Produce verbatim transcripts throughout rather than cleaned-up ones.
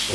Ha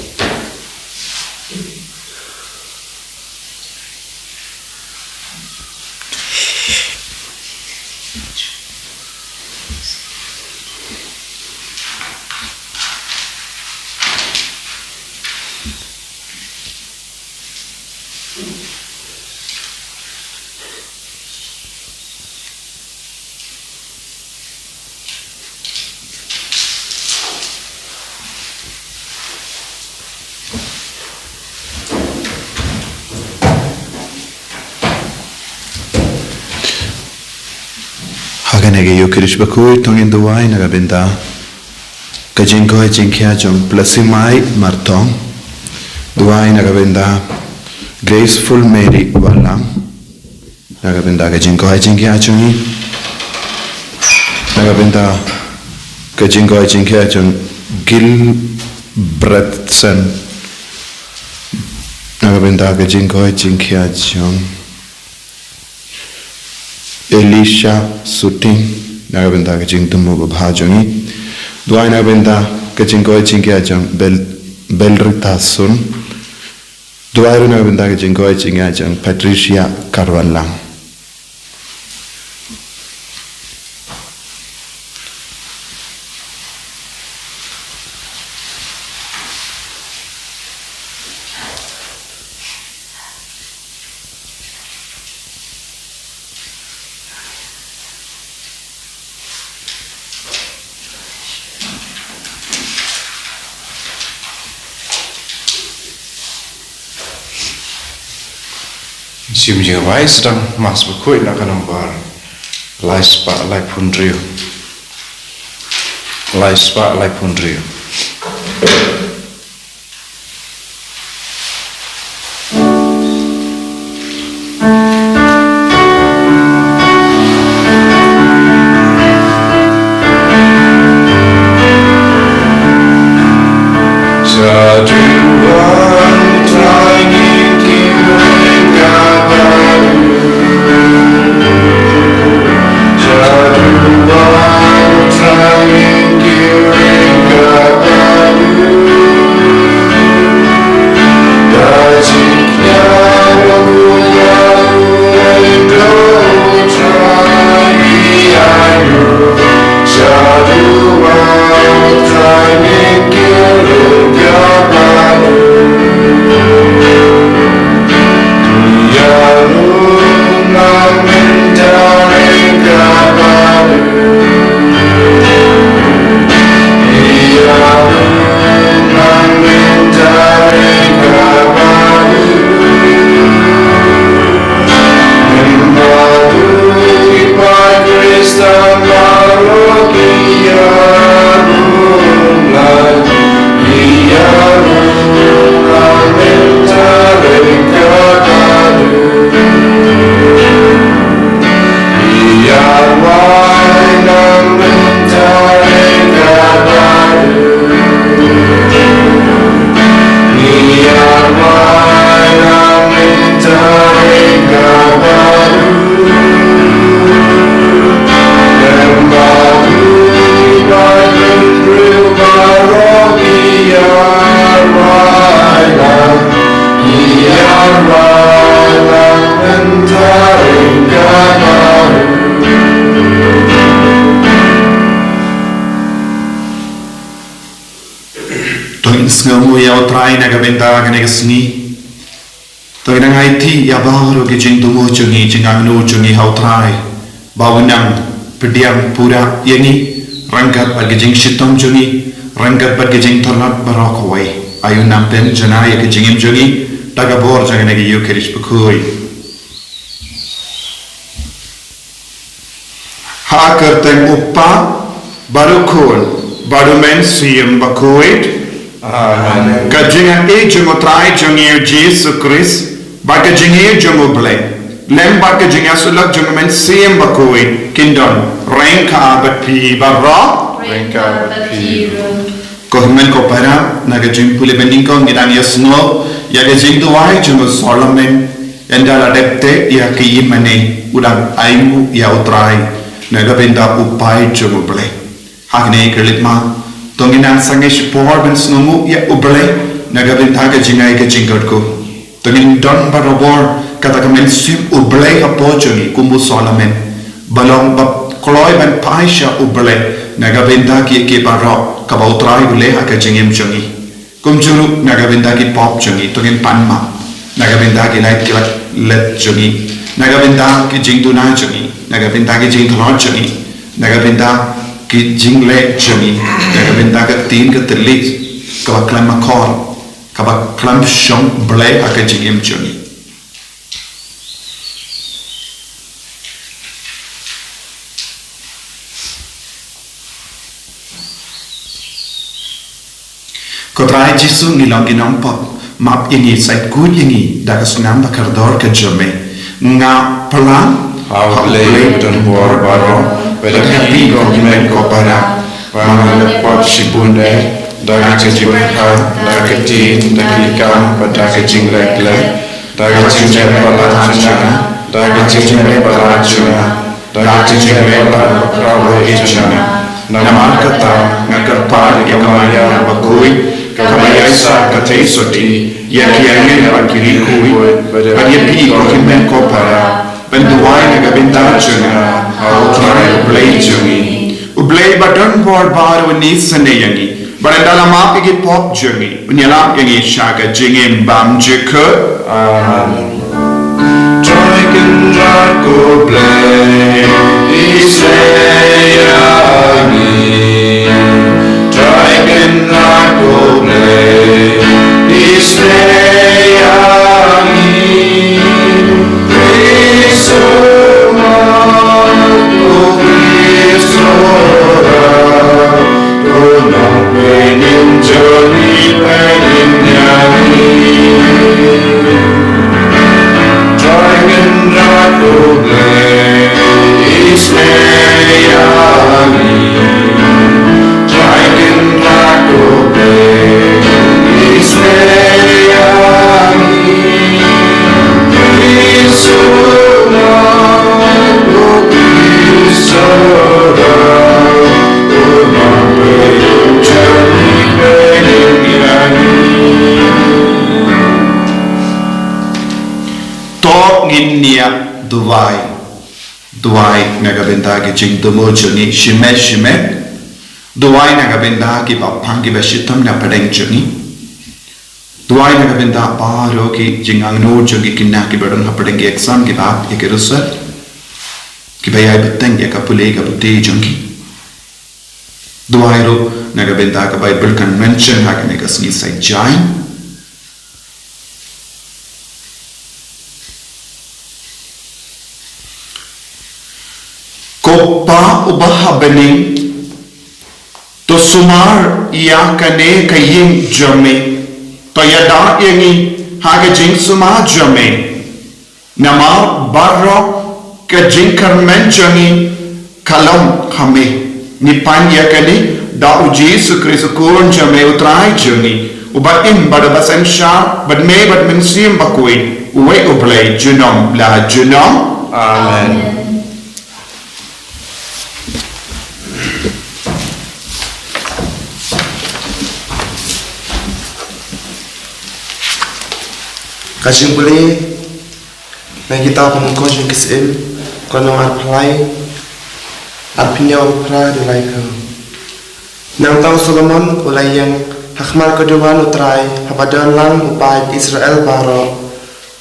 kane ka Ïukharist bakhuid to ngin duwai na ka bynta ka jingkoit jingkhiah jong Plasimai Martong. Duwai na ka bynta Graceful Mary Walang. Na ka bynta ka jingkoit jingkhiah jong i. Na ka bynta ka jingkoit jingkhiah jong Gilbert Sen. Na ka bynta ka jingkoit jingkhiah jong Elisha Suting. Na ka bynta ka jingthmu babha jong i. Duwai na ka bynta ka jingkoit jingkhiah jong Bel, Belrita Sun. Duwai ruh na ka bynta ka jingkoit jingkhiah jong Patricia Karwanlang. Shim jingïarai sdang Mass bakhuid na ka nombar lai spah laiphew hynriew. Lai spah laiphew hynriew. To ngin sngewnguh ïa U Trai na ka bynta kane ka sngi. To ngin nang aiti ïa baroh ki jingthmu jong ngi, jingangnud jong ngi ha U Trai, ba un nang pdiang pura ïa ngi ryngkat bad ki jingshitom jong ngi, ryngkat bad ki jingtyrlot baroh kawei. Ai un nang pynjanai ïa ki jingim jong ngi da ka bor jong kane ka Ïukharist bakhuid. Ha ka kyrteng U Kpa, bad U Khun, bad U Mynsiem Bakhuid. Amen. Ka jingaiei jong U Trai jong ngi U Jisu Khrist, bad ka jingïeit jong U Blei, lem bad ka jingïasyllok jong U Mynsiem Bakhuid, kin don ryngkat bad phi baroh. Ryngkat bad phi ruh. Ko hynmen ko para, na ka jingpule bad nyngkong ngi dang ïasngew ïa ka jingduwai jong u Solomon. Ynda la dep teh ïa ka ïingmane, u dang ainguh ïa U Trai na ka bynta u paid jong U Blei. Ha kane ka leit ma, to ngin nang sangeh shipor ban sngewnguh ïa U Blei Na ka bynta ka jingai ka jingkyrkhu, to ngin don barabor kata ka mynsiem U Blei hapoh jong ngi kum u Solomon, ba long ba kloi ban phai sha U Blei na ka bynta ki, ki baroh kaba U Trai u leh ha ka jingim jong ngi. Kumjuh ruh na ka bynta ki pop jong ngi, to ngin pan map na ka bynta ki lait ki lait jong ngi, na ka bynta ki jingduna jong ngi, na ka bynta ki jingtlot jong ngi, na ka bynta ki jingleh jong ngi, na ka bynta ka ktien ka thylliej kaba khlem akor, kaba khlem shong Blei ha ka jingim jong ngi. Ko Trai Jisu, ngi long ki nongpop, map ïa ngi, sait kut ïa ngi da ka snam ba kordor ka jong me. Nga pyrshang ha U Blei badonbor baroh, bad ha phi ko hynmen ko para, ba nga la pop shibun eh, da ka jingpyrkhat, da ka ktien, da ki kam, bad da ka jingleh leh, da ka jingleh palat jong nga, da ka jingleh palat jong nga, da ka jingleh palat bakhraw eh jong nga. Namar kata nga kyrpad ïa ka Maria bakhuid, kaba ïaisah ka theisotti ïa ki angel bad ki riewkhuid, bad ïa phi ko hynmen ko para, ban duwai na ka bynta jong nga ha U Trai U Blei jong ngi. U Blei badonbor baroh un isynei ïa ngi, bad un da la map ïa ki pop jong ngi, un ïalap ïa ngi sha ka jingim bymjukut. Amen. Trai Kynrad ko Blei, isynei ïa ngi. Trai Kynrad ko Blei, isynei ïa ngi. Khrist u Mawlai, ko Khrist u Trai, to nongpynim jong ngi, pynim ïa ngi. Trai Kynrad ko Blei, isynei ïa ngi. Trai Kynrad ko Blei, isynei ïa ngi. Khrist u Mawlai, ko Khrist u Trai, to nongpynim jong ngi, pynim ïa ngi. To ngin ïa duwai. Duwai na ka bynta ki jingthmu jong ngi shimet shimet. Duwai na ka bynta kiba pang kiba shitom na pdeng jong ngi. Duwai na ka bynta baroh ki jingangnud jong ki khynnah kiba don hapdeng ki exam kiba ap ïa ki result, kiba ïai bteng ïa ka pule ka pule jong ki. Duwai ruh na ka bynta ka Baibl Convention ha kane ka sngi Saint John. Ko Pa uba ha bneng, to sumar ïa kane ka ïing jong me, to ïada ïa ngi ha ka jingsumar jong me. Namar baroh ka jingkyrmen jong ngi ka long ha me. Ngi pan ïa kane da u Jisu Khrist u Khun jong me u Trai jong ngi, uba im bad uba synshar bad me bad Mynsiem Bakhuid, uwei U Blei junom la junom. Amen. Ka jingpule na kitab Pynkoit jong ki Syiem, ka lynnong arphew lai, arphew hynñiew, arphew phra haduh laiphew. Nangta u Solomon u la ïeng ha khmat ka duwan u Trai haba don lang u paid Israel baroh.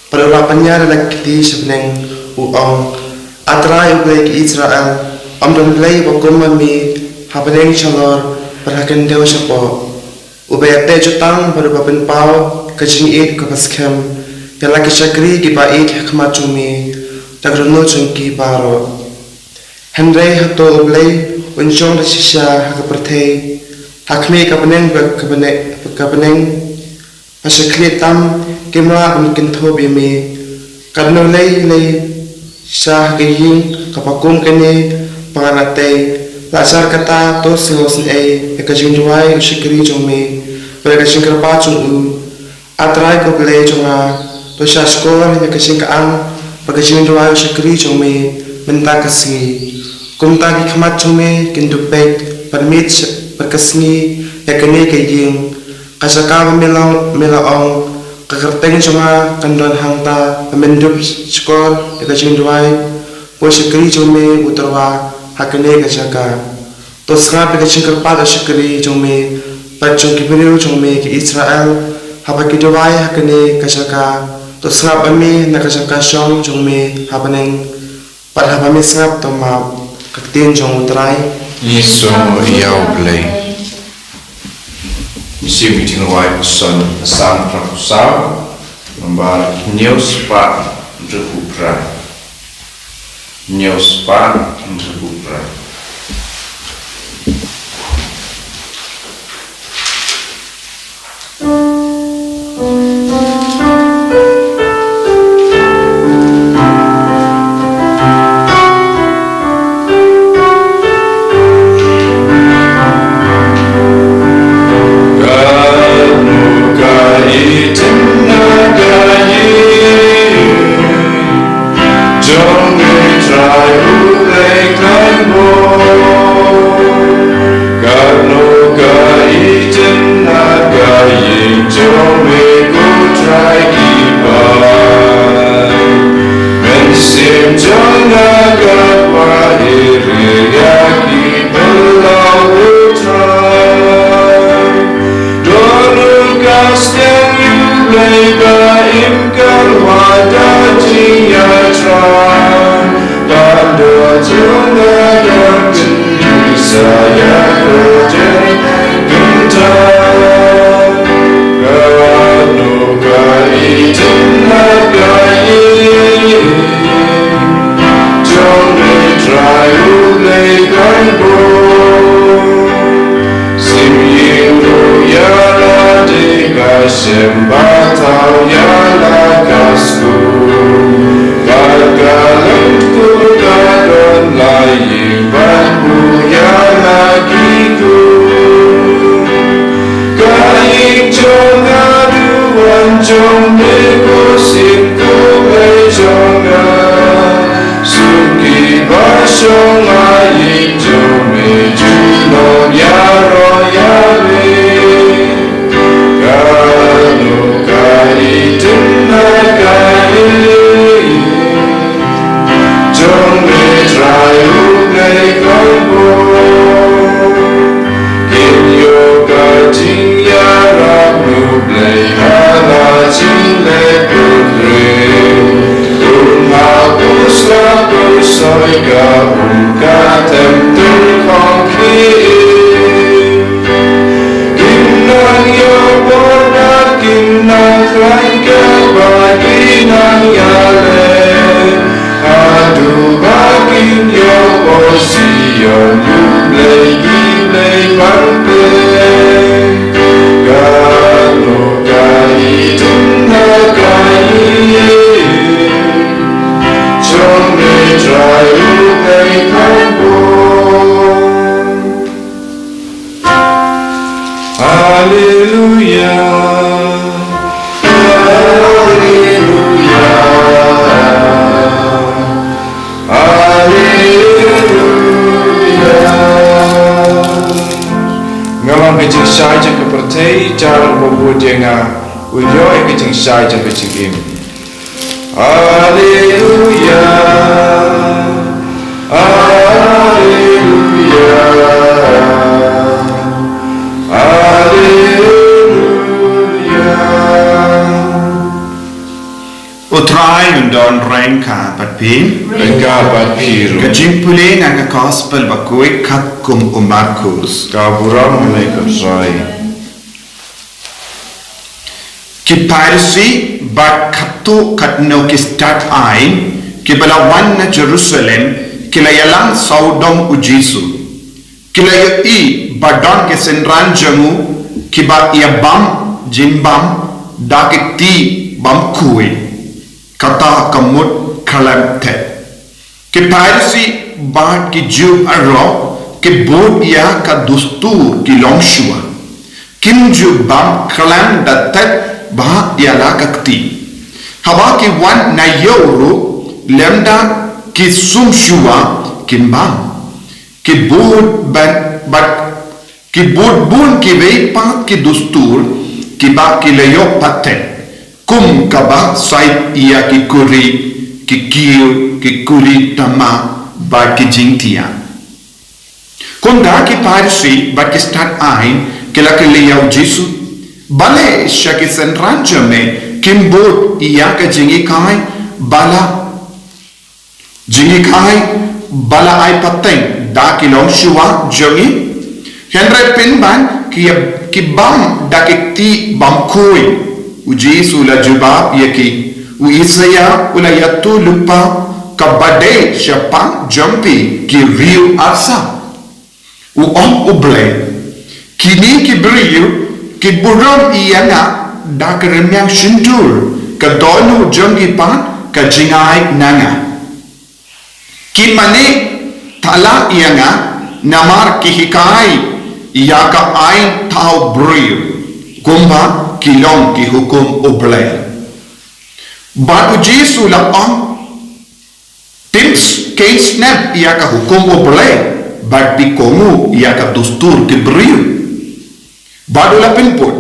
Bad u la pynïar ïa la ki kti sha bneng, u ong: A Trai, U Blei ki Israel, ym don Blei uba kum ma me ha bneng shalor bad ha khyndew shapoh, uba ïateh jutang bad uba pynpaw ka jingïeit kaba skhem ïa la ki shakri kiba ïeit ha khmat jong me da ka dohnud jong ki baroh. Hynrei hato U Blei un shong da shisha ha ka pyrthei, ha khmih ka bneng bad ka bneng, ka bneng? Ba sha khlieh tam kim lah ban kynthup ïa me. Katno lei lei sha ha ka ïing kaba kum kane ba nga la tei, la jar kata to sngewsynei ïa ka jingduwai u shakri jong me bad ïa ka jingkyrpad jong u. A Trai ko Blei jong nga, to shahshkor ïa ka jingkyang bad ka jingduwai u shakri jong me mynta ka sngi. Kumta ki khmat jong me kin dup beit bad miet bad ka sngi ïa kane ka ïing. Ka jaka ba me la, me la ong, ka kyrteng jong nga kan don hangta, ba men dup shkor ïa ka jingduwai, u shakri jong me u tyrwa ha kane ka jaka. To sngap ïa ka jingkyrpad u shakri jong me, bad jong ki briew jong me ki Israel, haba ki duwai ha kane ka jaka. To sngap ïa me na ka jaka shong jong me ha bneng. Bad haba me sngap to map. Ka ktien jong U Trai. Ngi sngew ïa U Blei. Sngewbha ïa ka jingduwai. Psalm, Psalm hynriewphew saw, nambar hynñiewspah hynriewphew phra. Hynñiewspah hynriewphew phra. Katno ka ïeit na ka ïing jong U Trai U Blei Khlaiñ Bor. Katno ka ïeit na ka ïing jong me, ko Trai, ki paid. Mynsiem jong nga ka kwah ïa ki pynlong, ko Trai. Don u ka steng ïa U Blei ba im ka wada jingïatrai. Ba don jong nga ka kyntiew sa ïa ka jingkynthah. Katno ka ïeit na ka ïing jong U Trai U Blei Khlaiñ Bor. Sim ïing ruh ïa lade ka shem, ba thaw ïa la ka skul. Bad ka lynti ka don lai ïing, bad buh ïa la ki kur. Ka ïing jong nga, duwan jong me, ko Syiem, ko Blei jong nga. Suki ba shong ha ïing jong me, ju long ïaroh ïa me. Katno ka ïeit na ka ïing jong U Trai U Blei Khlaiñ Bor. Kin ïoh ka jingïarap na U Blei ha la jingleh pyrthei. Un hap u slap u soi ka, um ka them tyrkhong khie. Kin nang ïoh bor bad kin nang khlaiñ katba ki nang ïaleh. Haduh ba kin ïoh bor Zion, U Blei ki blei ban pyrshah. Katno ka ïeit na ka ïing jong U Trai U Blei Khlaiñ Bor. Haleluya. Haleluya. Haleluya. Nga long ka jingshai jong ka pyrthei, jar uba bud ïa nga u ïoh ïa ka jingshai jong ka jingim. Haleluya. Haleluya. Haleluya. U Trai un don ryngkat bad phi. Ryngkat bad phi ruh. Ka jingpule na ka Gospel bakhuid katkum u Markus. Ka burom ïa me ko Trai. Ki Pharisi bad katto katno ki stad aiñ kiba la wan na Jerusalem ki la ïalang sawdong u Jisu. Ki la ïohi ba don ki synran jong u kiba ïabam jingbam da ki kti bam khuid, kata ka mut khlem thet. Ki Pharisi bad ki Jiw baroh ki bud ïa ka dustur ki longshuwa. Kim ju bam khlem da thet bha ïa la ka kti. Haba ki wan na ïew ruh lymda ki sum shuwa kim bam. Ki bud bad, bad ki bud bun kiwei pat ki dustur kiba ki la ïoh pateng, kum kaba sait ïa ki kuri, ki kiew, ki kuri tama, bad ki jingtiang. Kumta ki Pharisi bad ki stad aiñ ki la kylli ïa u Jisu, balei sha ki synran jong me kim bud ïa ka jinghikai ba la jinghikai ba la ai pateng da ki longshuwa jong ngi? Hynrei pynban ki, ki bam da ki kti bam khuid. U Jisu u la jubab ïa ki, u Isaïah u la ïathuh lypa kaba dei shaphang jong phi ki riew arsap. U ong U Blei, kine ki briew ki burom ïa nga da ka rmiang shyntur, ka dohnud jong ki pat ka jingai na nga. Ki mane thala ïa nga namar ki hikai ïa ka aiñ thaw briew, kumba ki long ki hukum U Blei. Bad U Jisu u la ong, phim kein snep ïa ka hukum U Blei, bad phi kohnguh ïa ka dustur ki briew. Bad u la pynbud,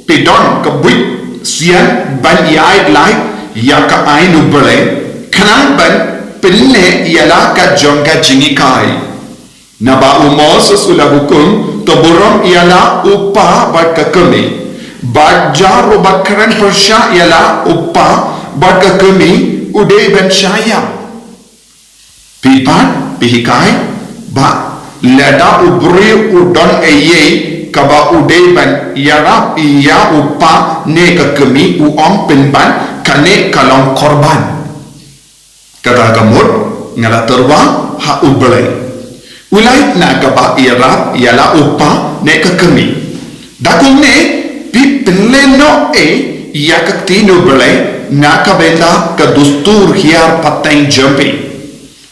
phi don ka buit sian ban ïaid lait ïa ka aiñ U Blei, khnang ban pynneh ïa la ka jong ka jinghikai. Naba u Moses u la hukum, to burom ïa la u kpa bad ka kmie. Bad jar uba kren pyrshah ïa la u kpa bad ka kmie u dei ban shah ïap. Phi pat phi hikai ba lada u briew u don eiei kaba u dei ban ïarap ïa u kpa ne ka kmie, u ong pynban kane ka long korban. Kata ka mut nga la tyrwa ha U Blei. U lait na kaba ïarap ïa la u kpa ne ka kmie. Da kumne phi pynlehnoh ei ïa ka ktien U Blei na ka bynta ka dustur hiar pateng jong phi.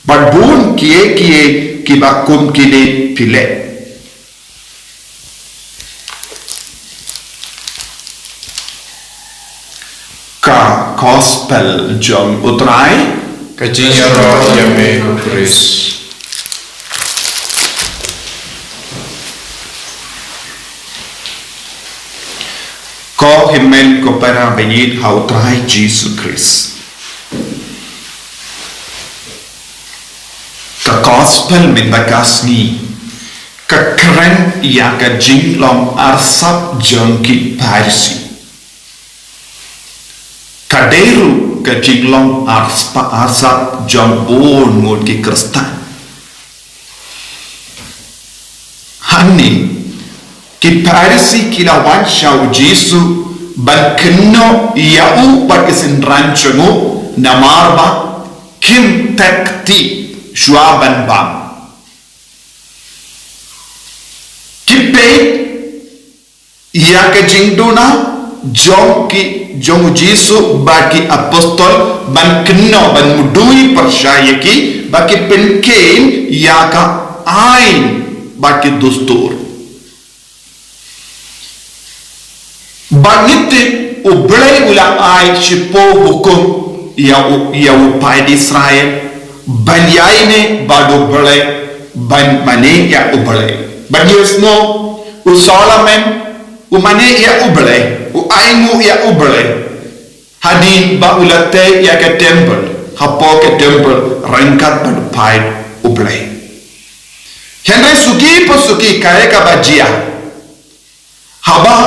Bad bun kiei kiei kiba kum kine phi leh. Ka Gospel jong U Trai. Ka jingïaroh ïa me ko Khrist. Ko hynmen ko para bangeit ha U Trai Jisu Khrist. Ka Gospel mynta ka sngi ka kren ïa ka jinglong arsap jong ki Pharisi. Ka dei ruh ka jinglong arsap, arsap jong bun ngut ki Khristan. Hangne ki Pharisi ki la wan sha U Jisu ban kynnoh ïa u bad ki synran jong u, namar ba kim tek kti shuwa ban bam. Ki peit ïa ka jingduna jong ki, jong U Jisu bad ki apostol ban kynnoh, ban mudui pyrshah ïa ki ba ki pynkheiñ ïa ka aiñ bad ki dustur. Ba ngi tip U Blei u la ai shiphew hukum ïa u, ïa u paid Israel ban ïaineh bad U Blei, ban mane ïa U Blei. Ba ngi sngewthuh u Solomon u mane ïa U Blei, u ainguh ïa U Blei. Hadien ba u la tei ïa ka templ, hapoh ka templ ryngkat bad u paid U Blei. Hynrei suki pa suki kaei kaba jia. Haba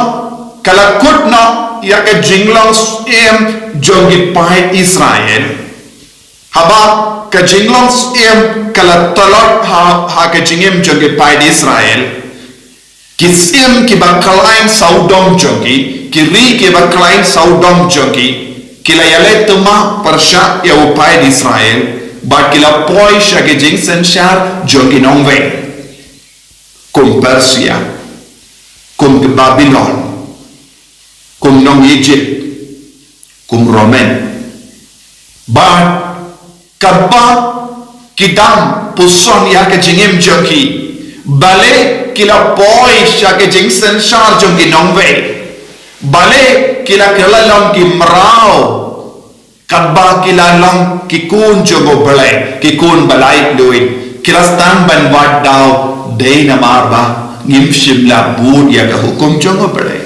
ka la kut noh ïa ka jinglong syiem jong ki paid Israel. Haba ka jinglong syiem ka la tlot ha, ha ka jingim jong ki paid Israel. Ki syiem kiba khlaiñ sawdong jong ki, ki ri kiba khlaiñ sawdong jong ki, ki la ïaleh thymmai pyrshah ïa u paid Israel, bad ki la poi sha ki jingsynshar jong ki nongwei. Kum Persia, kum ki Babilon, kum nong Egypt, kum Roman. Bad katba ki dang puson ïa ka jingim jong ki, balei ki la poi sha ka jingsynshar jong ki nongwei? Balei ki la kylla long ki mraw? Katba ki la long ki khun jong U Blei, ki khun ba laitluid, ki la sdang ban wad daw, dei namar ba ngim shym la bud ïa ka hukum jong U Blei.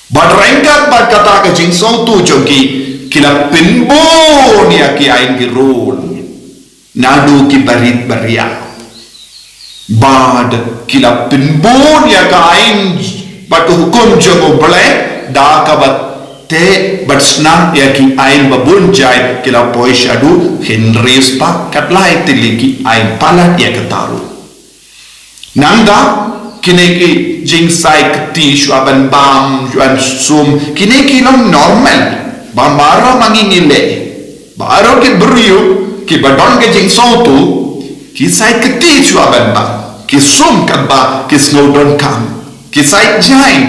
Bad ryngkat bad kata ka jingsngewthuh jong ki, ki la pynbun ïa ki aiñ ki rule naduh ki barit baria. Bad ki la pynbun ïa ka aiñ bad ka hukum jong U Blei da kaba teh bad snam ïa ki aiñ ba bun jait, ki la poi shaduh hynriew spah khatlai tylli ki aiñ palat ïa kata ruh. Nangta kine ki jingsaid kti shuwa ban bam, shuwa ban sum, kine ki long normal. Ba baroh ma ngi ngi leh. Baroh ki briew kiba don ka jingsngewthuh ki said kti shuwa ban bam, ki sum katba ki sngew donkam, ki said jaiñ.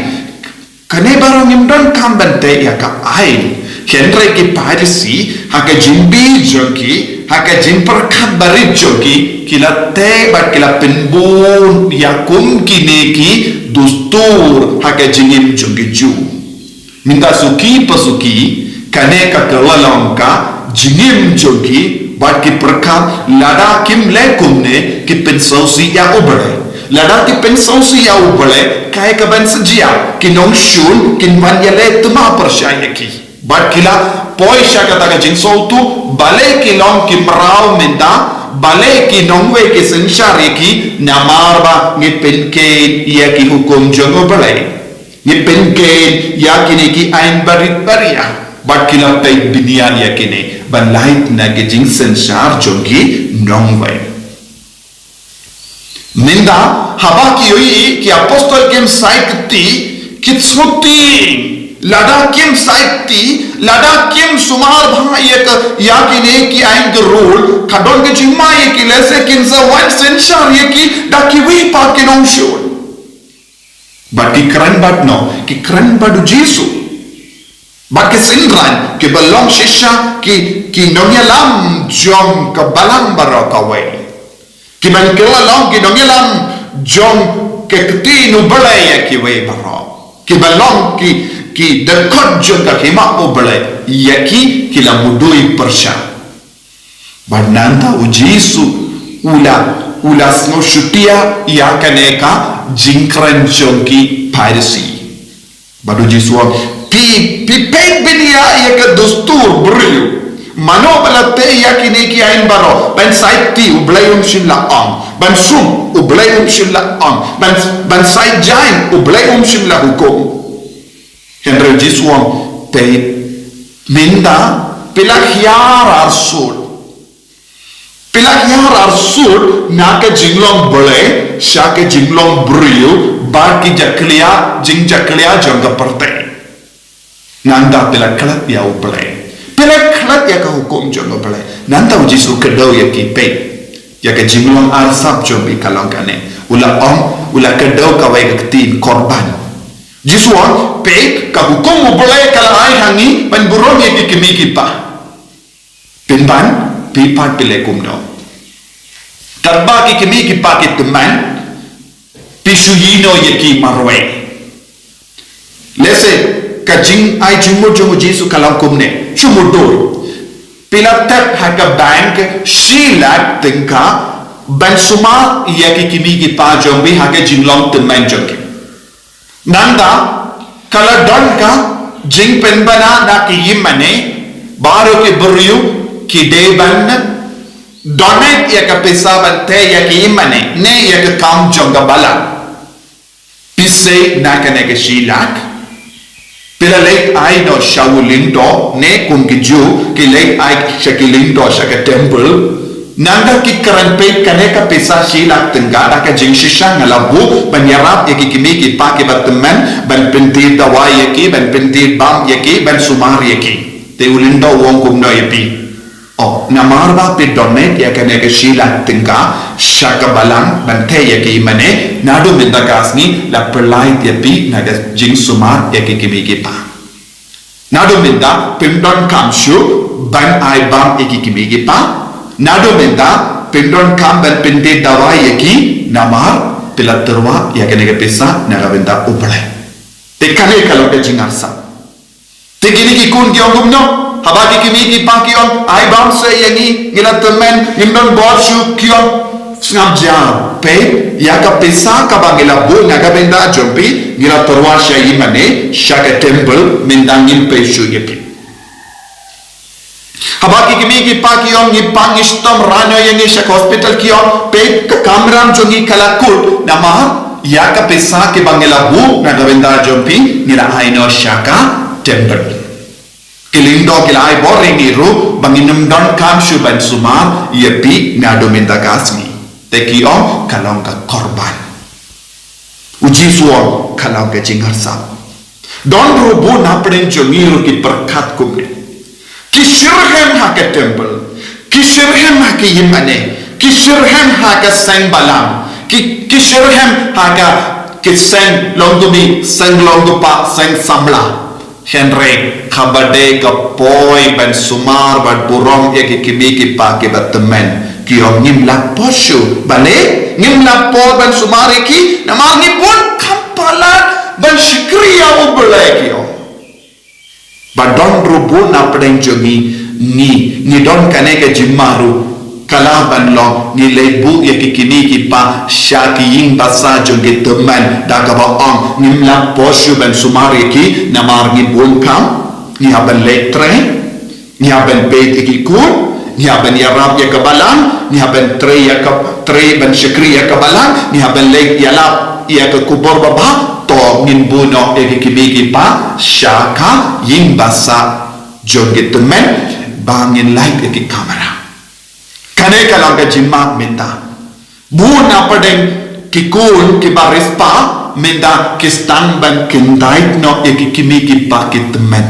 Kane baroh ngim donkam ban teh ïa ka aiñ. Hynrei ki Pharisi ha ka jingbi jong ki, ha ka jingpyrkhat barit jong ki, ki la teh bad ki la pynbun ïa kum kine ki dustur ha ka jingim jong ki Jiw. Mynta suki pa suki, kane ka kylla long ka jingim jong ki, bad ki pyrkhat lada kim leh kumne ki pynsngewsih ïa U Blei. Lada ki pynsngewsih ïa U Blei, kaei kaban sa jia? Ki nongshun kin wan ïaleh tymmen pyrshah ïa ki. Bad ki la poi sha kata ka jingsngewthuh, balei ki long ki mraw mynta, balei ki nongwei ki synshar ïa ki, namar ba ngi pynkheiñ ïa ki hukum jong U Blei. Ngi pynkheiñ ïa kine ki aiñ barit baria. Bad ki la peit bniah ïa kine ban lait na ki jingsynshar jong ki nongwei. Mynta haba ki ïohi ki apostol kim said kti, ki sngewthuh. Lada kim said kti, lada kim sumar bha ïa ka, ïa kine ki aiñ ki rule, ka don ka jingma ïa ki, lehse kin sa wan synshar ïa ki da kiwei pat ki nongshun. Bad ki kren bad no, ki kren bad U Jisu. Bad ki synran kiba long shisha ki, ki nongïalam jong ka balang baroh kawei. Kiban kylla long ki nongïalam jong ka ktien U Blei ïa kiwei baroh. Kiban long ki, ki dkhot jong ka hima U Blei ïa ki, ki la mudui pyrshah. Bad nangta U Jisu u la, u la sngewshutia ïa kane ka jingkren jong ki Pharisi. Bad U Jisu u ong, phi, phi peit bniah ïa ka dustur briew. Mano ba la teh ïa kine ki aiñ baroh? Ban said kti, U Blei um shym la ong. Ban sum, U Blei um shym la ong. Ban, ban said jaiñ, U Blei um shym la hukum. Hynrei U Jisu u ong, peit, mynta phi la hiar arsut. Phi la hiar arsut na ka jinglong Blei sha ka jinglong briew, bad ki jakhlia, jingjakhlia jong ka pyrthei. Nangta phi la klet ïa U Blei. Phi la klet ïa ka hukum jong U Blei. Nangta U Jisu u kdew ïa ki, peit, ïa ka jinglong arsap jong phi ka long kane. U la ong, u la kdew kawei ka ktien korban. Jisu u ong, peit, ka hukum U Blei ka la ai ha ngi ban burom ïa ki kmie ki kpa. Pynban, phi pat phi leh kumno? Katba ki kmie ki kpa ki tymmen, phi shu ïehnoh ïa ki marwei. Lehse ka jingai jingmut jong U Jisu ka long kumne, shu mutdur. Phi la thep ha ka bank shi lak tyngka ban sumar ïa ki kmie ki kpa jong phi ha ka jinglong tymmen jong ki. Nangta ka la don ka jingpynbna na ki ïingmane, baroh ki briew ki dei ban donate ïa ka pisa ban tei ïa ki ïingmane ne ïa ka kam jong ka balang. Phi sei na kane ka shi lak, phi la leit ai noh sha u lyngdoh, ne kum ki Jiw ki leit ai sha ki lyngdoh sha ka temple. Nangta ki kren, peit, kane ka pisa shi lak tyngka, da ka jingshisha nga la buh ban ïarap ïa ki kmie ki kpa kiba tymmen, ban pyntied dawai ïa ki, ban pyntied bam ïa ki, ban sumar ïa ki. Te u lyngdoh u ong kumno ïa phi? Oh, namar ba phi donate ïa kane ka shi lak tyngka sha ka balang ban tei ïa ki ïingmane, naduh mynta ka sngi la pynlait ïa phi na ka jingsumar ïa ki kmie ki kpa. Naduh mynta phim donkam shuh ban ai bam ïa ki kmie ki kpa. Naduh mynta phim donkam ban pyntied dawai ïa ki, namar phi la tyrwa ïa kane ka pisa na ka bynta U Blei. Te kane ka long ka jingarsap. Te kine ki khun ki ong kumno? Haba ki kmie ki kpa ki ong, ai bam seh ïa ngi, ngi la tymmen, ngim don bor shuh, ki ong, Sngap jar, peit, ïa ka pisa kaba ngi la buh na ka bynta jong phi, ngi la tyrwa sha ïingmane, sha ka temple, mynta ngim pei shuh ïa phi. Haba ki kmie ki kpa ki ong, ngi pang ngi shitom, rah noh ïa ngi sha ka hospital, ki ong, peit, ka kamram jong ngi ka la kut, namar ïa ka pisa kiba ngi la buh na ka bynta jong phi, ngi la ai noh sha ka temple. Ki lyngdoh ki la ai bor ïa ngi ruh ba ngin ym donkam shuh ban sumar ïa phi naduh mynta ka sngi. Te ki ong ka long ka korban. U Jisu u ong ka long ka jingarsap. Don ruh bun na pdeng jong ngi ruh ki pyrkhat kumne. Ki shitrhem ha ka temple, ki shitrhem ha ka ïingmane, ki shitrhem ha ka seng balang, ki, ki shitrhem ha ka, ki seng long kmie, seng long kpa, seng samla. Hynrei haba dei ka poi ban sumar bad burom ïa ki kmie ki kpa kiba tymmen, ki ong ngim lah poi shuh, balei ngim lah poi ban sumar ïa ki, namar ngi bun kam palat ban shakri ïa U Blei, ki ong. Ba don ruh bun na pdeng jong ngi, ngi, ngi don kane ka jingma ruh. Ka lah ban long ngi leit buh ïa ki kmie ki kpa sha ki ïing basa jong ki tymmen da kaba ong ngim lah poi shuh ban sumar ïa ki namar ngi bun kam, ngi hap ban leit trei, ngi hap ban peit ïa ki khun, ngi hap ban ïarap ïa ka balang, ngi hap ban trei ïa ka, trei ban shakri ïa ka balang, ngi hap ban leit ïalap ïa ka khubor babha, to ngin buh noh ïa ki kmie ki kpa sha ka ïing basa jong ki tymmen ba ngin lait ïa ki kamram. Kane ka long ka jingma mynta. Bun na pdeng ki khun kiba riewspah mynta ki sdang ban kyntait noh ïa ki kmie ki kpa ki tymmen.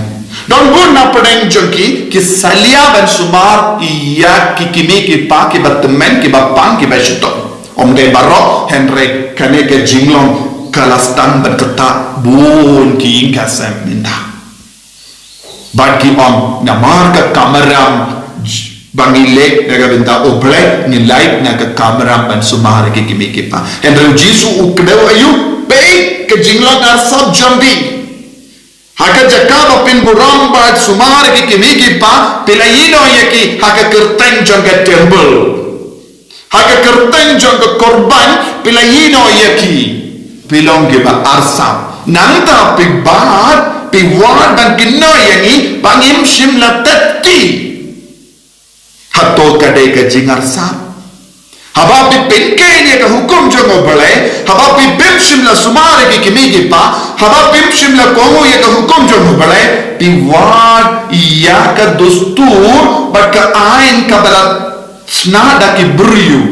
Don bun na pdeng jong ki ki salia ban sumar ïa ki kmie ki kpa kiba tymmen, kiba pang, kiba shitom. Ym dei baroh, hynrei kane ka jinglong ka la sdang ban kata bun ki ïing ka sem mynta. Bad ki ong namar ka kamram j-, ba ngi leit na ka bynta U Blei, ngi lait na ka kamram ban sumar ïa ki kmie ki kpa. Hynrei U Jisu u kdew aïu, peit ka jinglong arsap jong phi. Ha ka jaka ba phin burom bad sumar ïa ki kmie ki kpa, phi la ïehnoh ïa ki ha ka kyrteng jong ka temple. Ha ka kyrteng jong ka korban phi la ïehnoh ïa ki. Phi long kiba arsap. Nangta phi bat, phi wad ban kynnoh ïa ngi ba ngim shym la tep ki. Hato ka dei ka jingarsap? Haba phi pynkheiñ ïa ka hukum jong U Blei, haba phi bym shym la sumar ïa ki kmie ki kpa, haba phim shym la kohnguh ïa ka hukum jong U Blei, phi wad ïa ka dustur bad ka aiñ kaba la shna da ki briew.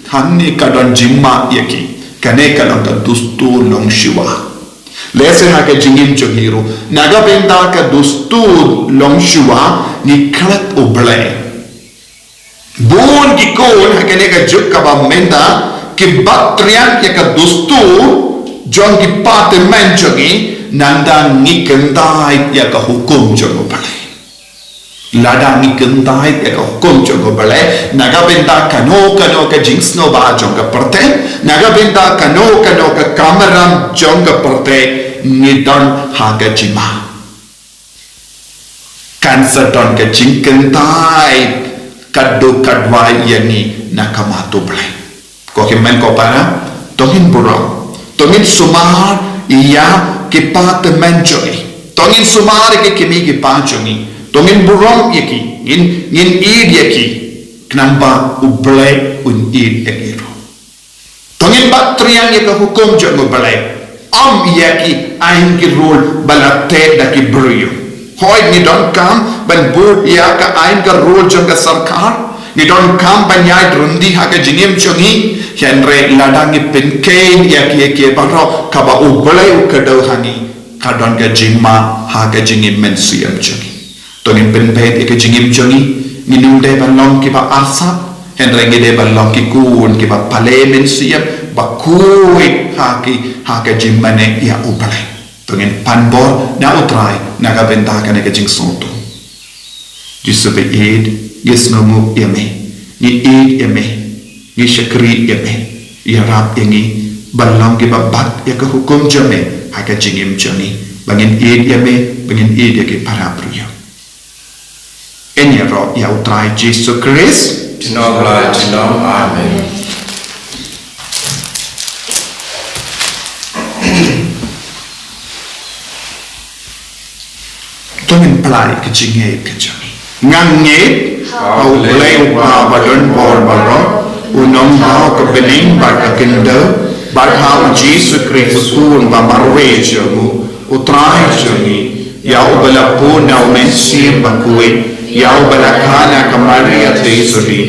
Hangne ka don jingma ïa ki. Kane ka long ka dustur longshuwa. Lehse ha ka jingim jong ngi ruh, na ka bynta ka dustur longshuwa ngi klet U Blei. Bun ki khun ha kane ka juk kaba mynta ki bat triang ïa ka dustur jong ki kpa tymmen jong ngi, nangta ngi kyntait ïa ka hukum jong U Blei. Lada ngi kyntait ïa ka hukum jong U Blei, na ka bynta kano kano ka jingsngewbha jong ka pyrthei, na ka bynta kano kano ka kamram jong ka pyrthei, ngi don ha ka jingma. Kan sa don ka jingkyntait katto katwai ïa ngi na ka mat U Blei. Ko hynmen ko para, to ngin burom, to ngin sumar ïa ki kpa tymmen jong ngi, to ngin sumar ïa ki kmie ki kpa jong ngi, to ngin burom ïa ki, ngin, ngin ïeit ïa ki. Khnang ba U Blei un ïeit ïa ngi ruh. To ngin bat triang ïa ka hukum jong U Blei, ym ïa ki aiñ ki rule ba la teh da ki briew. Hooid, ngi donkam ban bud ïa ka aiñ ka rule jong ka sorkar, ngi donkam ban ïaid ryndih ha ka jingim jong ngi, hynrei lada ngi pynkheiñ ïa ki, ïa ki baroh kaba U Blei u kdew ha ngi, ka don ka jingma ha ka jingim mynsiem jong ngi. To ngin pynbeit ïa ka jingim jong ngi, ngin ym dei ban long kiba arsap, hynrei ngi dei ban long ki khun kiba pale mynsiem, ba khuid ha ki, ha ka jingmane ïa U Blei. To ngin pan bor na U Trai na ka bynta kane ka jingsngewthuh. Jisu ba ïeit, ngi sngewnguh ïa me, ngi ïeit ïa me, ngi shakri ïa me, ïarap ïa ngi ban long kiba bat ïa ka hukum jong me ha ka jingim jong ngi, ba ngin ïeit ïa me, ba ngin ïeit ïa ki para briew. Yn ïaroh ïa U Trai Jisu Khrist. Junom la junom. Amen. To ngin plie ka jingngeit ka jong ngi. Nga ngeit ha U Blei U Kpa ba don bor baroh, u nongbah ka bneng bad ka khyndew, bad ha U Jisu Khrist u Khun ba marwei jong u, U Trai jong ngi, ïa uba la bun na U Mynsiem Bakhuid, ïa uba la kha na ka Maria Theisotti,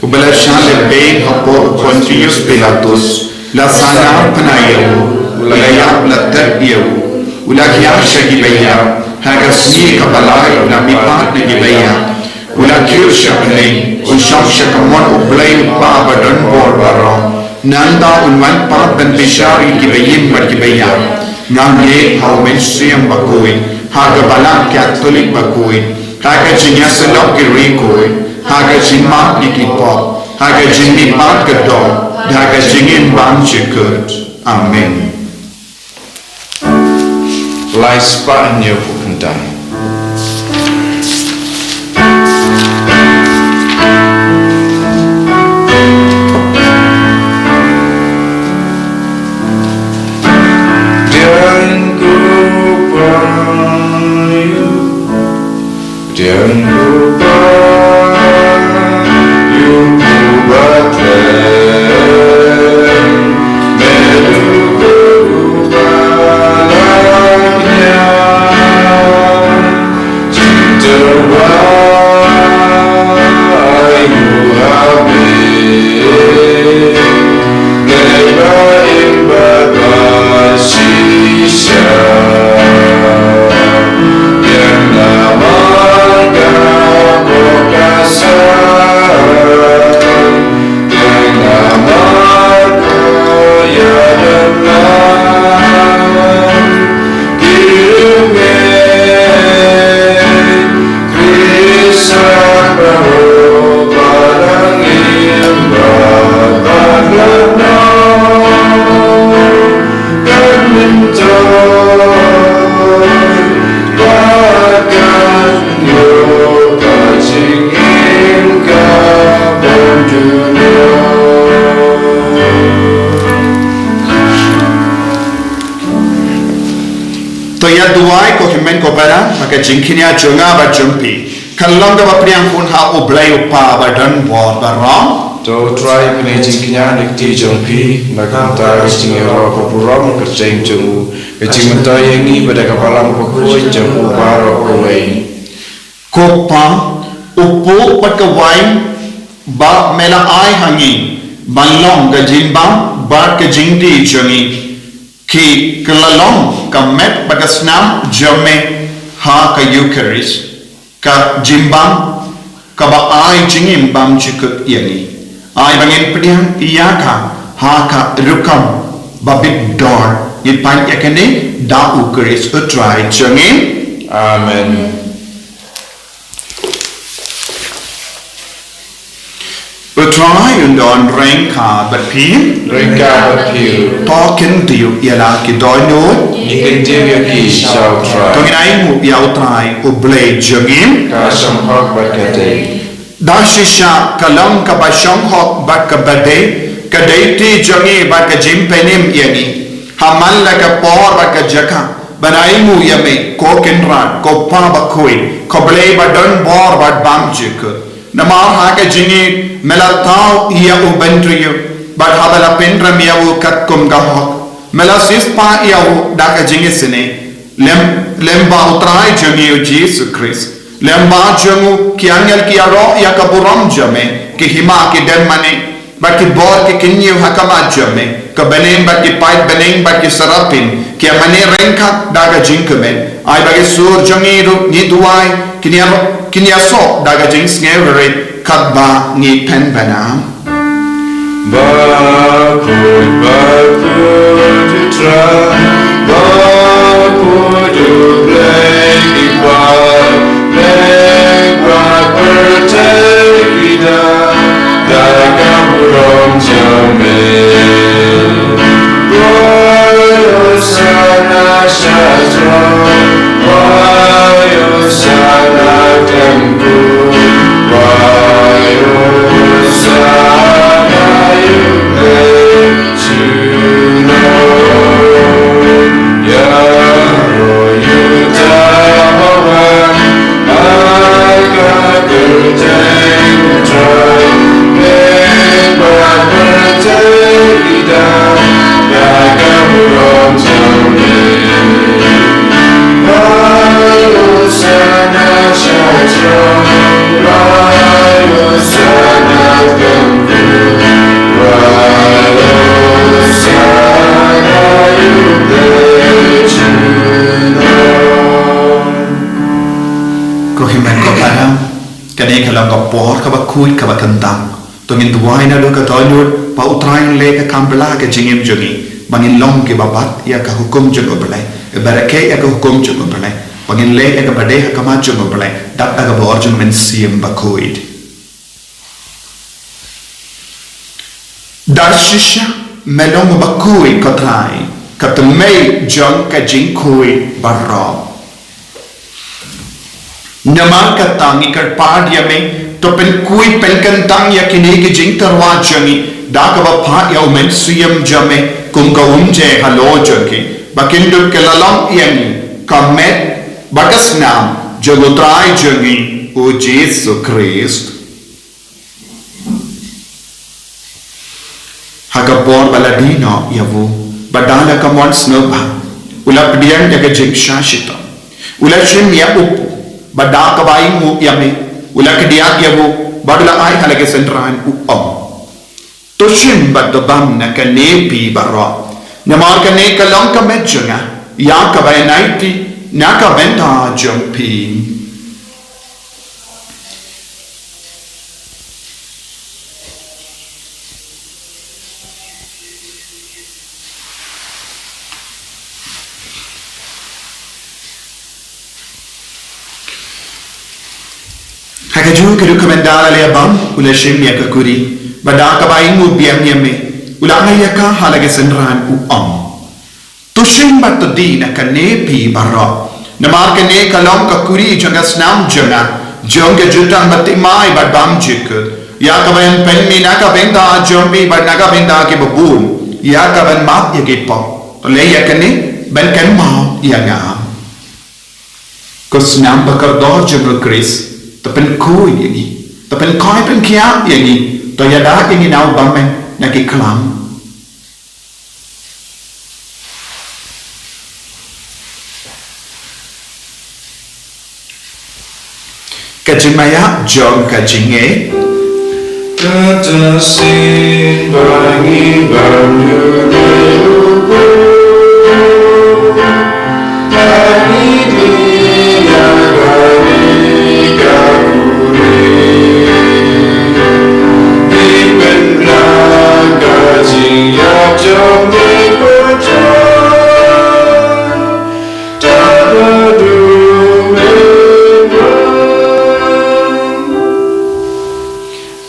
uba la shah lehbeiñ hapoh u Pontius Pilatus, la sahnarphna ïa u, u la ïap, la tep ïa u, u la hiar sha kiba ïap, ha ka sngi kaba lai u la mihpat na kiba ïap, u la kiew sha bneng, u shong sha kamon U Blei U Kpa ba don bor baroh. Nangta un wan pat ban bishar ïa kiba im bad kiba ïap. Nga ngeit ha U Mynsiem Bakhuid, ha ka Balang Katholik bakhuid, ha ka jingïasyllok ki riewkhuid, ha ka jingmap ïa ki pop, ha ka jingmihpat ka doh, da ha ka jingim bymjukut. Amen. Lai spah hynñiew phew khyndai. Pdiang ko Kpa ïa u, pdiang ko Kpa ïa u, u ba khlem, me u Kpa u ba la ïa jingtyrwa ïa u ha me. Blei ba im bad ba shisha, biang namar ka bor ka sah, biang namar ka ïadon lang. To ïa duwai ko hynmen ko para ha ka jingkñia jong nga bad jong phi. Kan long kaba pdiang khun ha U Blei U Kpa ba don bor baroh. To U Trai pynïaid jingkñia na ka kti jong phi, na ka bynta ka jingïaroh ka burom kyrteng jong u, ka jingmyntoi ïa ngi bad ïa ka Balang Bakhuid jong u baroh kawei. Ko Kpa, u pud bad ka waiñ ba me la ai ha ngi, ban long ka jingbam bad ka jingdie jong ngi, ki, ki la long ka met bad ka snam jong me ha ka Eukharist, ka jingbam kaba ai jingim bymjukut ïa ngi. Ai ba ngin pdiang ïa ka ha ka rukom ba bit dor. Ngi pan ïa kane da U Khrist U Trai jong ngi. Amen. U Trai un don ryngkat bad phi. Ryngkat bad phi. To kyntiew ïa la ki dohnud. Ngi kyntiew ïa phi sha U Trai. To ngin ainguh ïa U Trai U Blei jong ngi. Ka shong hok bad ka dei. Da shisha ka long kaba shong hok bad kaba dei, ka dei kti jong ngi bad ka jingpynim ïa ngi. Ha man la ka por bad ka jaka ban ainguh ïa me, ko Kynrad, ko Kpa Bakhuid, ko Blei ba don bor bad bymjukut. Namar ha ka jingïeit me la thaw ïa u bynriew, bad haba la pynrem ïa u katkum ka hok, me la siewspah ïa u da ka jingisynei. Lem, lem bad U Trai jong ngi U Jisu Khrist, lem bad jong u ki angel ki ïaroh ïa ka burom jong me, ki hima ki dem mane, bad ki bor ki kynñiew ha khmat jong me, ka bneng bad ki paid bneng bad ki serapim ki ïa mane ryngkat da ka jingkmen. Ai ba ki sur jong ngi ruh, ngi duwai, kin ïa, kin ïasoh da ka jingsngewrit katba ngi pynbna. Bakhuid, bakhuid U Trai, bakhuid U Blei ki kpa, leh ba pyrthei ki da da ka burom jong me. Wai Hosana sha throne, wai Hosana khlem kut, wai Hosana ïa U Blei junom. Ko hynmen ko para, kane ka long ka por kaba khuid kaba kyntang. To ngin duwai naduh ka dohnud ba U Trai un leh ka kam bylla ha ka jingim jong ngi, ba ngin long kiba bat ïa ka hukum jong U Blei, ba rakhe ïa ka hukum jong U Blei, ba ngin leh ïa kaba dei ha khmat jong U Blei, dap da ka bor jong U Mynsiem Bakhuid. Da shisha me long uba khuid, ko Trai, ka tymmen jong ka jingkhuid baroh. Namar kata ngi kyrpad ïa me, to pynkhuid pynkyntang ïa kine ki jingtyrwa jong ngi da kaba phah ïa U Mynsiem jong me kum ka umjai halor jong ki, ba kin dup ki la long ïa ngi ka met bad ka snam jong U Trai jong ngi U Jisu Khrist. Ha ka por ba la die noh ïa u, bad da la ka mon sngewbha, u la pdiang ïa ka jingshah shitom, u la shim ïa u pu, bad da kaba ainguh ïa me, u la kdiat ïa u, bad u la ai ha la ki synran, u ong: To shim bad to bam na kane phi baroh, namar kane ka long ka met jong nga, ïa kaba yn aiti na ka bynta jong phi. Ha kajuh ka rukom, ynda la leh bam, u la shim ïa ka kuri, bad da kaba ainguh biang ïa me, u la ai ïa ka ha la ki synran, u ong: To shim bad to die na kane phi baroh, namar kane ka long ka kuri jong ka snam jong nga, jong ka jutang bathymmai bad bymjukut, ïa kaba yn pynmih na ka bynta jong phi bad na ka bynta kiba bun, ïa kaban map ïa ki pop. To leh ïa kane ban kynmaw ïa nga. Ko snam bakordor jong U Khrist, to pynkhuid ïa ngi, to pynkhuid pynkhiah ïa ngi, to ïada ïa ngi na u bymman na ki khlam. Ka jingmaïa jong ka jingngeit. Kata sien ba ngi bam jubab, ba ngi bia ba ngi ka kuri, ngi pynbna ka jingïap jong ngi.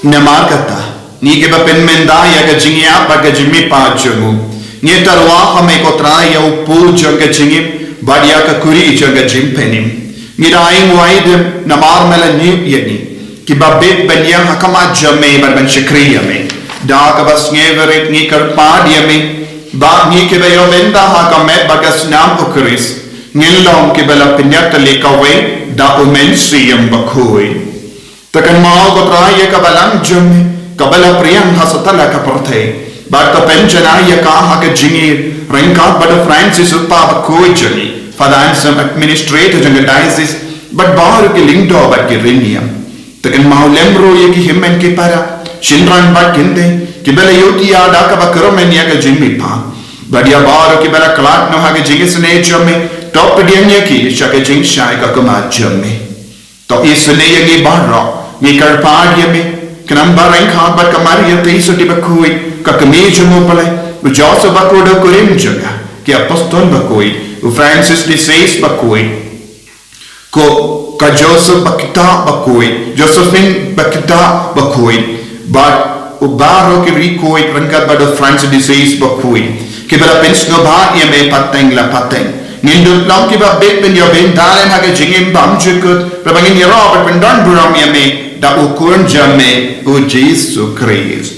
Namar kata, ngi kiba pynmynta ïa ka jingïap bad ka jingmihpat jong u, ngi tyrwa ha me ko Trai ïa u pu jong ka jingim bad ïa ka kuri jong ka jingpynim. Ngi da ïngwai dem namar me la ñiuh ïa ngi kiba bit ban ïeng ha khmat jong me bad ban shakri ïa me. Da kaba sngewrit ngi kyrpad ïa me ba ngi kiba ïoh bynta ha ka met bad ka snam U Khrist, ngin long kiba la pynïatylli kawei da U Mynsiem Bakhuid. To kynmaw ko Trai ïa ka balang jong me kaba la pdiang ha satlak ka pyrthei, bad to pynjanai ïa ka ha ka jingïeit ryngkat bad u Francis u Pa Bakhuid jong ngi, Father Anselm, Administrator jong ka Diocese, bad baroh ki lyngdoh bad ki riewniam. To kynmaw lem ruh ïa ki hynmen ki para, shynrang bad kynthei kiba la ïohi ïa da kaba kyrmen ïa ka jingmihpat, bad ïa baroh kiba la khlad noh ha ka jingisynei jong me, to pdiang ïa ki sha ka jingshai ka khmat jong me. To isynei ïa ngi baroh, ngi kyrpad ïa me, khnang ba ryngkat bad ka Maria Theisotti Bakhuid, ka Kmie jong U Blei, u Joseph Bakhuid u kurim jong nga, ki Apostol Bakhuid, u Francis de Sales Bakhuid, ko ka Joseph Bakita Bakhuid, Josephine Bakita Bakhuid, bad u baroh ki riewkhuid ryngkat bad u Francis de Sales Bakhuid, kiba la pynsngewbha ïa me pateng la pateng, ngin dup long kiba bit ban ïoh bynta lem ha ka jingim bymjukut, haba ngin ïaroh bad pyndonburom ïa me da u Khun jong me u Jisu Khrist.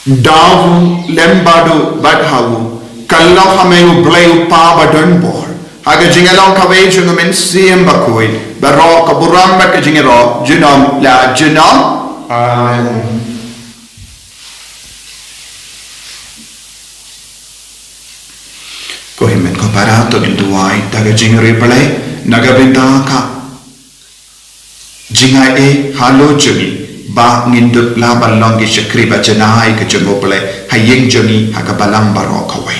Da u lem bad u bad ha u, kyllon ha me U Blei U Kpa badonbor, ha ka jingïalong kawei jong U Mynsiem Bakhuid, baroh ka burom bad ka jingïaroh junom la junom. Amen. Ko hynmen ko para, to ngin duwai da ka jingriewblei na ka bynta ka jingai ei halor jong ngi, ba ngin dup lah ban long ki shakri ba janai ka jong U Blei ha ïing jong ngi, ha ka balang baroh kawei.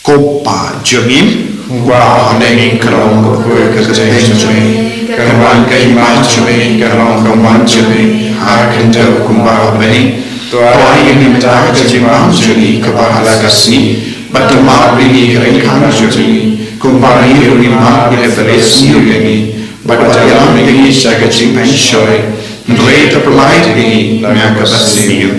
U Kpa jong ngi uba ha bneng, ka long ka kyrteng jong me, kan wan ka hima jong me, kan long ka mon jong me ha khyndew kumba ha bneng. To ai ïa ngi mynta ka jingbam jong ngi kaba ha la ka sngi, bad to map ïa ngi ka ryngkat jong ngi kumba ngi ruh ngi map ïa kiba leh sniew ïa ngi, bad wat ïalam ïa ngi sha ka jingpynshoi, hynrei to pynlait ïa ngi na kaba sniew.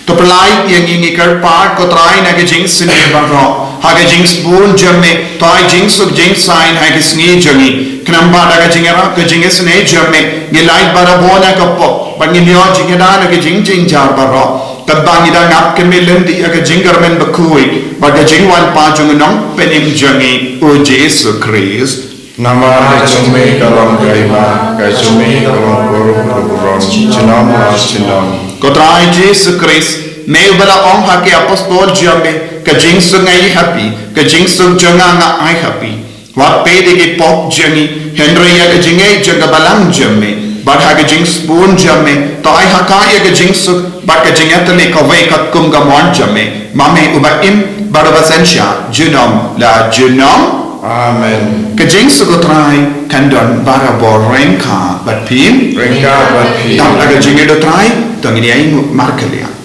To pynlait ïa ngi, ngi kyrpad ko Trai, na ka jingsniew baroh, ha ka jingsbun jong me, to ai jingsuk jingsaiñ ha ka sngi jong ngi. Khnang ba da ka jingïarap ka jingisynei jong me, ngi lait barabor na ka pop, bad ngin ïoh jingïada na ka jingjynjar baroh, katba ngi dang ap kynmaw lynti ïa ka jingkyrmen bakhuid bad ka jingwan pat jong u Nongpynim jong ngi, u Jisu Khrist. Namar ka jong me ka long ka hima, ka jong me ka long ka burom, ka burom junom la junom. Ko Trai Jisu Khrist, me uba la ong ha ki apostol jong me, ka jingsuk nga ai ha phi, ka jingsuk jong nga nga ai ha phi. Wat peit ïa ki pop jong ngi, hynrei ïa ka jingngeit jong ka balang jong me, bad ha ka jingsbun jong me, to ai ha ka ïa ka jingsuk bad ka jingïatylli kawei katkum ka mon jong me, ma me uba im bad uba synshar junom la junom. Amen. Ka jingsuk u Trai kan don barabor ryngkat bad phi. Ryngkat bad phi. Dap da ka jingngeit u Trai, to ngin ïa ïnguh markylliang.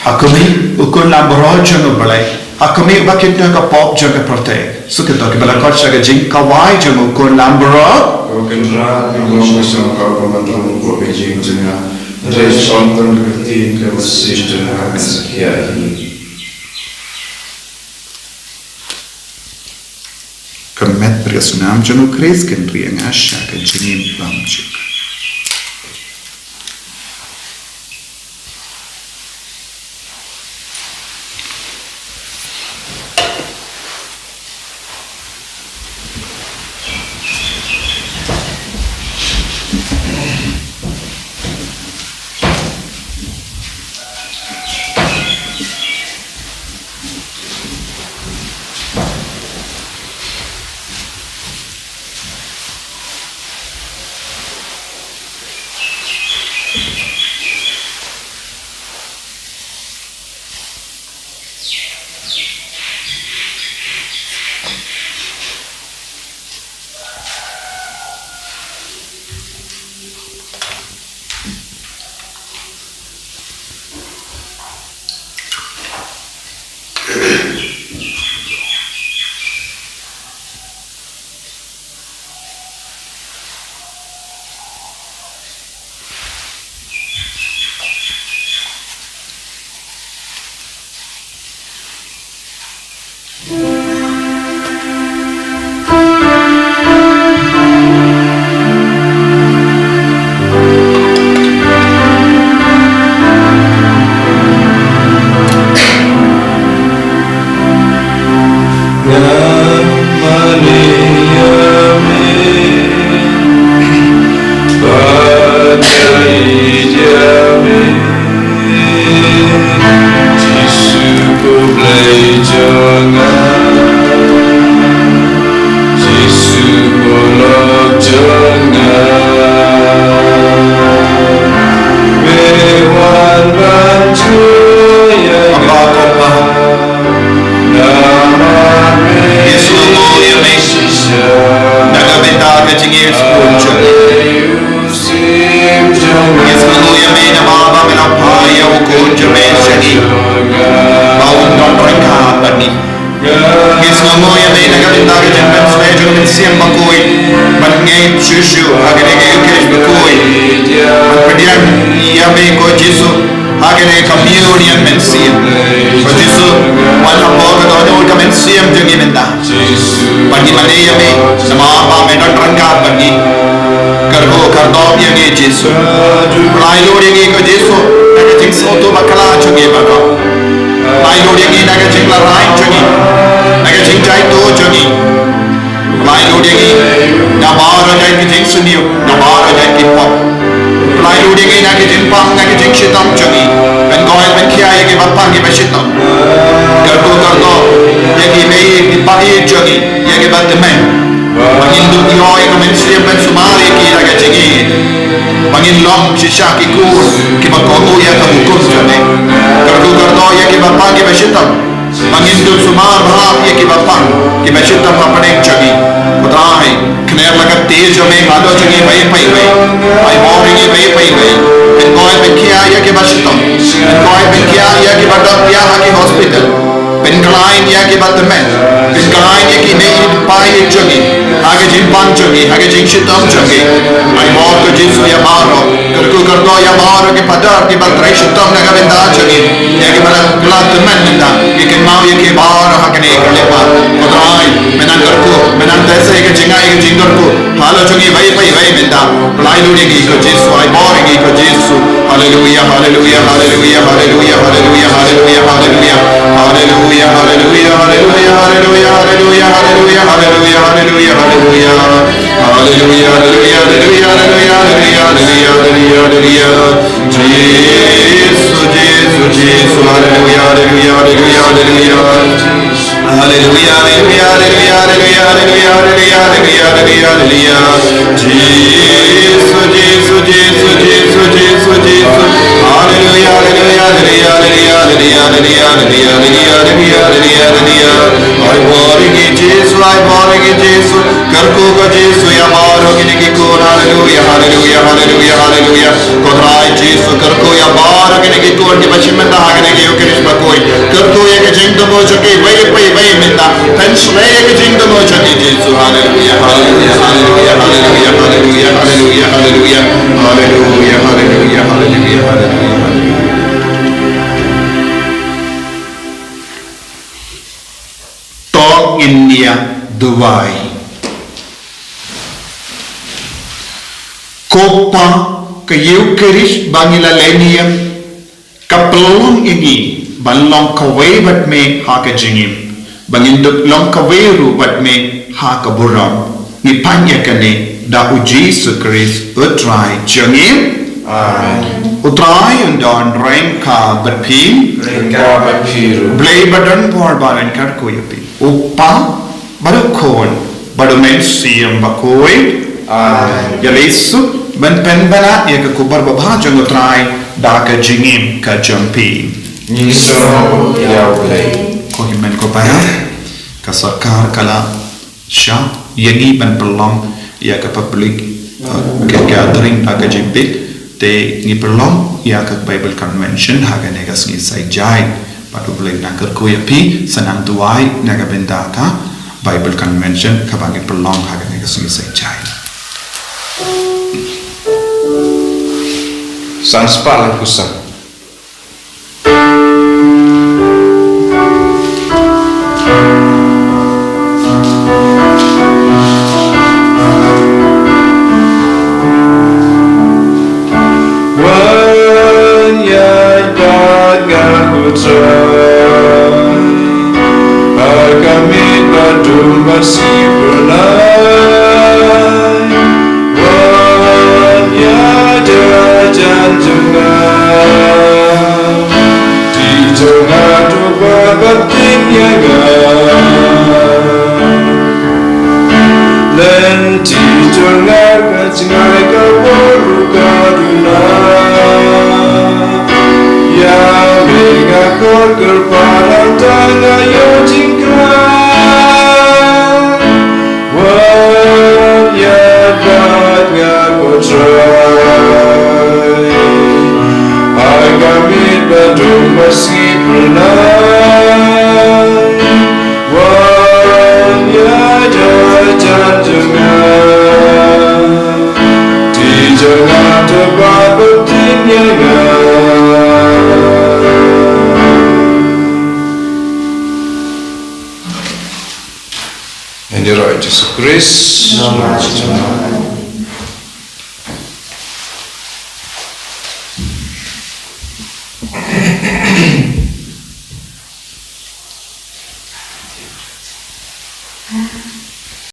Ha khmih, u Khun langbrot jong U Blei, ha khmih uba kynthei ka pop jong ka pyrthei. Suk ïa to kiba la khot sha ka jingkhawai jong u Khun langbrot. Ko Kynrad, ngi burom ïa phi, ba man ruh ko ka jingim jong nga. Hynrei shong tang ka ktien kaba shisha jong nga kan sa khia ïa ngi. Ka met bad ka snam jong U Khrist kan ri ïa nga sha ka jingim bymjukut. Shuh shuh ha kane ka Eucharist bakhuid, ban pdiang ïa me ko Jisu ha kane ka communion mynsiem. Ko Jisu, wan hapoh ka dohnud ka mynsiem jong ngi mynta, ban ngi mane ïa me namar ba me don ryngkat bad ngi. Kyrkhu kyrdoh ïa ngi Jisu. Pynlait lut ïa ngi ko Jisu na ka jingsngewthuh bakla jong ngi baroh. Pynlait lut ïa ngi na ka jinglarai jong ngi, na ka jingjaituh jong ngi. Pynlait lut ïa ngi na baroh jait ki jingsniew, na baroh jait ki pop. Pynlait lut ïa ngi na ki jingpang, na ki jingshitom jong ngi. Pynkoit pynkhia ïa kiba pang kiba shitom. Kyrkhu kyrdoh ïa ki mei ki pa ïeit jong ngi, ïa kiba tymmen. Ba ngin dup ïoh ïa ka mynsiem ban sumar ïa ki da ka jingïeit. Ba ngin long shisha ki khun kiba kohnguh ïa ka hukum jong me. Kyrkhu kyrdoh ïa kiba pang kiba shitom. Ba ngin dup sumar bha ïa kiba pang kiba shitom hapdeng jong ngi. Ko Trai, kner la ka kti jong me halor jong ngi iwei pa iwei. Ai bor ïa ngi iwei pa iwei. Pynkoit pynkhia ïa kiba shitom. Pynkoit pynkhia ïa kiba dap ïa ha ki hospital. Pynkylla ïa kiba tymmen. Pynkylla ïa ki mei pa ïeit jong ngi ha ka jingpang jong ngi, ha ka jingshitom jong ngi. Ai bor ko Jisu ïa baroh. Kyrkhu kyrdoh ïa baroh ki phadar kiba trei shitom na ka bynta jong ngi, ïa kiba la kylla tymmen mynta. Ngi kynmaw ïa ki baroh ha kane ka lehniam. Ko Trai, me nang kyrkhu, me nang teh ïa ka jingai ka jingkyrkhu halor jong ngi iwei pa iwei mynta. Pynlait lut ïa ngi ko Jisu, ai bor ïa ngi ko Jisu. Haleluia, haleluia, haleluia, haleluia, haleluia, haleluia, haleluia. Haleluia, haleluia, haleluia, haleluia, haleluia, haleluia, haleluia, haleluia, haleluia. Haleluia, haleluia, haleluia, haleluia, haleluia, haleluia, haleluia, haleluia. Jisu, Jisu, Jisu, haleluia, haleluia, haleluia, haleluia. Haleluia, haleluia, haleluia, haleluia, haleluia, haleluia, haleluia, haleluia. Jisu, Jisu, Jisu, Jisu, Jisu, Jisu. Haleluia, haleluia, haleluia, haleluia, haleluia, haleluia, haleluia, haleluia, haleluia, haleluia. Ai bor ïa ngi Jisu, ai bor ïa ngi Jisu. Kyrkhu ko Jisu ïa baroh kine ki khun. Haleluia, haleluia, haleluia, haleluia. Ko Trai Jisu, kyrkhu ïa baroh kine ki khun kiba shim bynta ha kane ka Eucharist bakhuid. Kyrkhu ïa ka jingthmu jong ki iwei pa iwei mynta. Pynshlei ïa ka jingthmu jong ki Jisu. Haleluia, haleluia, haleluia, haleluia, haleluia, haleluia, haleluia. Haleluia, haleluia, haleluia, haleluia, haleluia. To ngin ïa duwai. Ko Pa, ka Eucharist ba ngi la leh niam, ka pynlong ïa ngi ban long kawei bad me ha ka jingim, ba ngin dup long kawei ruh bad me ha ka burom. Ngi pan ïa kane da u Jisu Khrist u Trai jong ngi. Amen. U Trai un don ryngkat bad phi. Ryngkat bad phi ruh. Blei ba don bor ba un kyrkhu ïa phi. U Kpa, bad u Khun, bad u Mynsiem Bakhuid. Amen. Ïa lei suk ban pynbna ïa ka khubor babha jong u Trai da ka jingim ka jong phi. Ngi sngew ïa u Blei. Ko hynmen ko para, ka sorkar ka la shah ïa ngi ban pynlong ïa ka public, uh, ka gathering da ka jingbieit, te ngi pynlong ïa ka Bible Convention ha kane ka sngi Saitjaiñ. Bad u Blei un nang kyrkhu ïa phi, sa nang duwai na ka bynta ka Bible Convention kaba ngi pynlong ha kane ka sngi Saitjaiñ. San spah laiphew san. Wan ïaid bad nga ko Trai, ha ka miet ba dum ba sngewbha. Wan ïaid hajan jong nga, dih jong nga to ba baptis ïa nga. Lynti jong nga ka jngai ka bor ruh ka duna. Ïa me nga khot kyrpad hangta nga ïoh jingkyrkhu. Wan ïaid bad nga ko Trai, ha ka miet ba dum ba sngewbha. Wan ïaid hajan jong nga. Ïaroh Jisu Khrist.